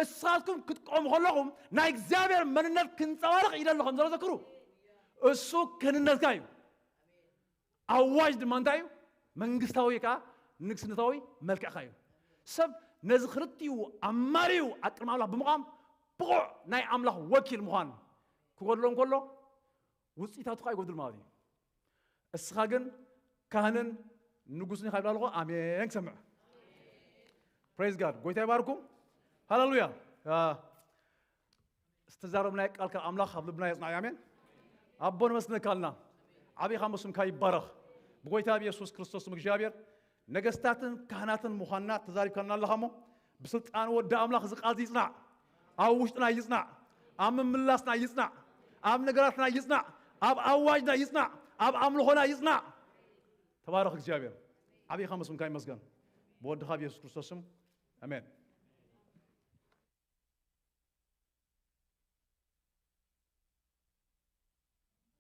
እስኻትኩም ክትቆሙ ከለኹም ናይ እግዚኣብሔር መንነት ክንጸባርቕ ይደሊ ከም ዘሎ ዘክሩ። እሱ ክህንነትካ እዩ። ኣዋጅ ድማ እንታይ እዩ? መንግስታዊ ወይ ከዓ ንግስነታዊ መልክዕካ እዩ። ሰብ ነዚ ክልቲኡ ኣማሊኡ ኣብ ቅድሚ ኣምላኽ ብምዃም ብቑዕ ናይ ኣምላኽ ወኪል ምዃን ክጎድሎ እንከሎ ውፅኢታቱ ከዓ ይጎድል ማለት እዩ። እስኻ ግን ካህንን ንጉስን ኢኻ ይብል ኣለኹ። ኣሜን ክሰምዕ። ፕሬዝ ጋድ። ጎይታ ይባርኩም። ሃሌሉያ። ዝተዛረብናዮ ቃል ካብ ኣምላኽ ኣብ ልብና የጽናዕ። ኣሜን። ኣቦ ነመስግነካ ኣለና። ዓቢኻ መስምካ ይባረኽ። ብጎይታ ብየሱስ ክርስቶስ ስም እግዚኣብሔር ነገስታትን ካህናትን ምዃንና ተዛሪብካና ኣለኻ እሞ ብስልጣን ወዲ ኣምላኽ እዚ ቃል እዚ ይጽናዕ። ኣብ ውሽጥና ይጽናዕ። ኣብ ምምላስና ይጽናዕ። ኣብ ነገራትና ይጽናዕ። ኣብ ኣዋጅና ይጽናዕ። ኣብ ኣምልኾና ይጽናዕ። ተባረኽ እግዚኣብሔር። ዓቢኻ መስምካ ይመስገን። ብወድኻ ብየሱስ ክርስቶስ ስም ኣሜን።